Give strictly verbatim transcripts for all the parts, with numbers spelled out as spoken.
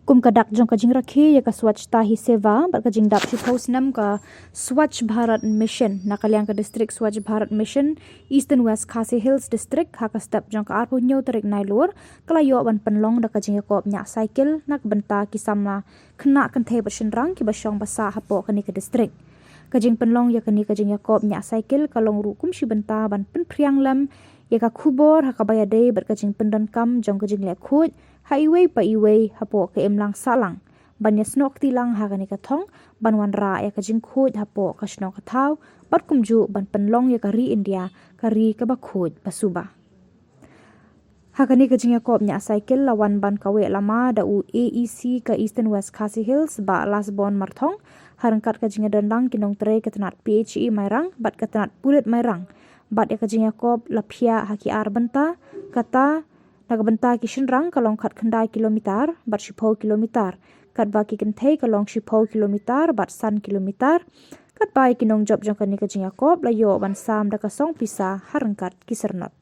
Kum ka dak jong ka jingrakhe ïa ka Swachhata Hi Seva bad ka jingdap shiphew snem ka Swachh Bharat Mission, na ka liang ka District Swachh Bharat Mission Eastern West Khasi Hills District, ha ka step jong ka arphew hynñiew tarik Nailur, ka la ïoh ban pynlong da ka jingïakop ñiah cycle na ka bynta ki samla khynnah kynthei bad shynrang kiba shong ba sah hapoh kane ka district. Ka jingpynlong ïa kane ka jingïakop ñiah cycle ka long ruh kum shi bynta ban pynphriang lem ïa ka khubor ha kaba ïadei bad ka jingpyndonkam jong ka jingleh khuid ha iwei pa iwei hapoh ka imlang sahlang, ban ïasnoh kti lang ha kane ka thong ban wanrah ïa ka jingkhuid hapoh ka shnong ka thaw, bad kumjuh ban pynlong ïa ka ri India ka ri kaba khuid ba suba. Ha kane ka jingïakop ñiah cycle la wan ban kaweh lama da u A E C ka Eastern West Khasi Hills, Bah Lasbon Marthong, ha ryngkat ka jingïadon lang ki nongtrei ka tnat P H E Mairang bad ka tnat Pulit Mairang. Bad ïa ka jingïakop la phiah ha ki ar bynta, kata na ka bynta ki shynrang ka long khatkhyndai kilometer bad shiphew kilometer, katba ki kynthei ka long shiphew kilometer bad san kilometer. Katba ïa ki nongjop jong kane ka jingïakop la ïoh ban sam da ka song pisa ha ryngkat ki syrnot.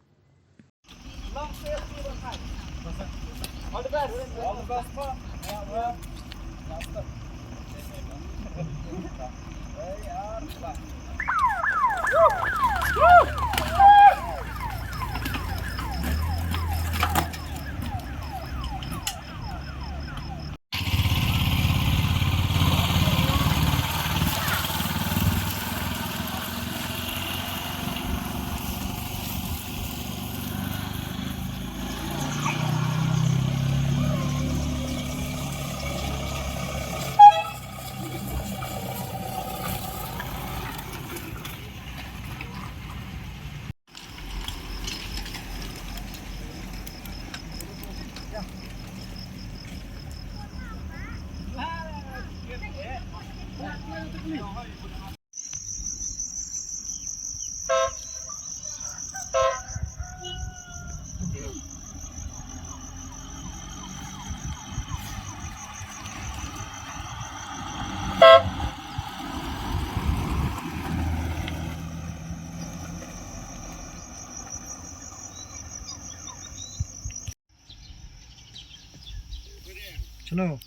Hello.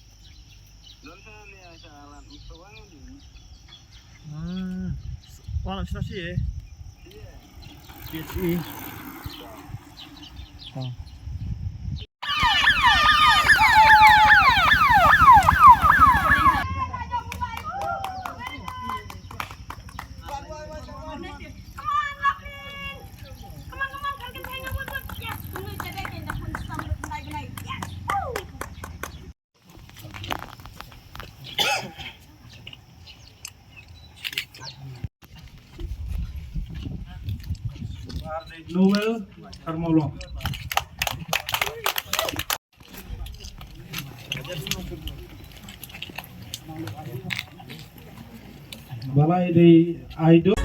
Hmm. Wala sila si eh. P H E. Oh. Noel Karmolong. Balai dei idol.